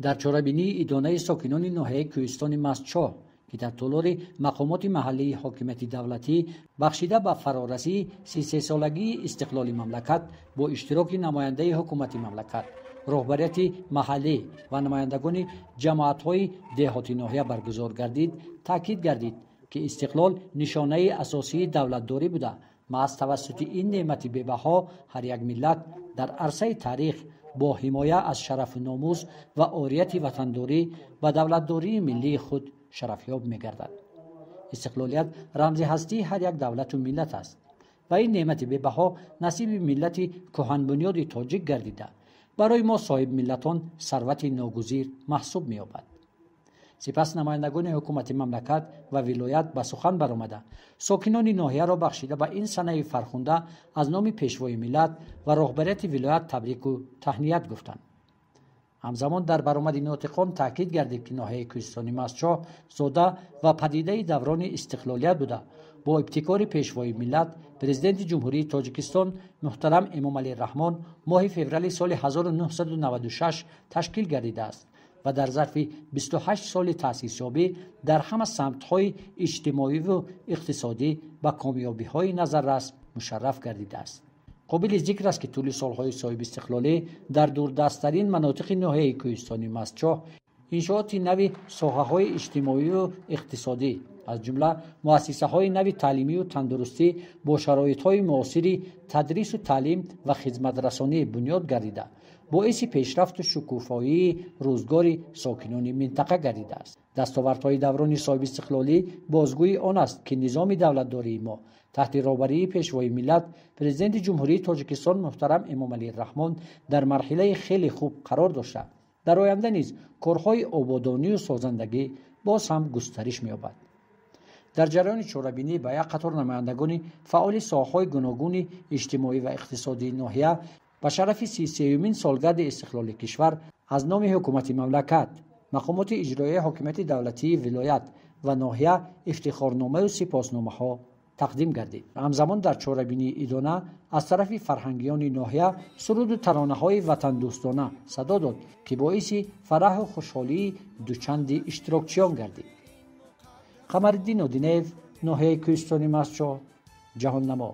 Дар чорабинии идонаи сокинони ноҳияи Кӯҳистони Мастчоҳ, ки дар толори мақомоти маҳаллии ҳокимияти давлатӣ бахшида ба фарорасии 33-солагии истиқлоли мамлакат бо иштироки намояндаи ҳукумати мамлакат, роҳбарияти маҳаллӣ ва намояндагони ҷамоатҳои деҳоти ноҳия баргузор гардид, таъкид гардид, ки истиқлол нишонаи асосии давлатдорӣ буда, маҳз тавассути ин неъмати бебаҳо ҳар як миллат дар арсаи таърих бо ҳимоя аз шарафу номус ва орияти ватандорӣ ба давлатдории миллии худ шарафёб мегардад. Истиқлолият рамзи ҳастии ҳар як давлату миллат аст ва ин неъмати бебаҳо насиби миллати кӯҳанбунёди тоҷик гардида, барои мо соҳибмиллатон сарвати ногузир маҳсуб меёбад. Сипас намояндагони ҳукумати мамлакат ва вилоят ба сухан баромада, сокинони ноҳияро бахшида ба ин санаи фархунда аз номи пешвои миллат ва роҳбарияти вилоят табрику таҳният гуфтанд. Ҳамзамон дар баромади нотиқон таъкид гардид, ки ноҳияи Кӯҳистони Мастчоҳ зода ва падидаи даврони истиқлолият буда, бо ибтикори пешвои миллат, Президенти Ҷумҳурии Тоҷикистон муҳтарам Эмомалӣ Раҳмон моҳи феврали соли 1996 ташкил гардидааст ва дар зарфи 28 соли таъсисёбӣ дар ҳама самтҳои иҷтимоиву иқтисодӣ ба комёбиҳои назаррас мушарраф гардидааст. Қобили зикр аст, ки тӯли солҳои соҳибистиқлолӣ дар дурдасттарин манотиқи ноҳияи Кӯҳистони Мастчоҳ иншооти нави соҳаҳои иҷтимоиву иқтисодӣ, аз ҷумла муассисаҳои нави таълимию тандурустӣ бо шароитҳои муосири тадрису таълим ва хизматрасонӣ бунёд гардида, боиси пешрафту шукуфоии рӯзгори сокинони минтақа гардидааст. Дастовардҳои даврони соҳибистиқлолӣ бозгӯи он аст, ки низоми давлатдории мо таҳти роҳбарии пешвои миллат, Президенти Ҷумҳурии Тоҷикистон муҳтарам Эмомалӣ Раҳмон дар марҳилаи хеле хуб қарор дошта, дар оянда низ корҳои ободонию созандагӣ боз ҳам густариш меёбад. Дар ҷараёни чорабинӣ ба як қатор намояндагони фаъоли соҳаҳои гуногуни иҷтимоӣ ва иқтисодии ноҳия ба шарафи 33-юмин солгарди истиқлоли кишвар аз номи ҳукумати мамлакат, мақомоти иҷроияи ҳокимияти давлатии вилоят ва ноҳия ифтихорномаю сипосномаҳо тақдим гардид. Ҳамзамон дар чорабинии идона аз тарафи фарҳангиёни ноҳия суруду таронаҳои ватандӯстона садо дод, ки боиси фараҳу хушҳолии дучанди иштирокчиён гардид. Қамариддин Одинеев, ноҳияи Кӯҳистони Мастчоҳ, Ҷаҳоннамо.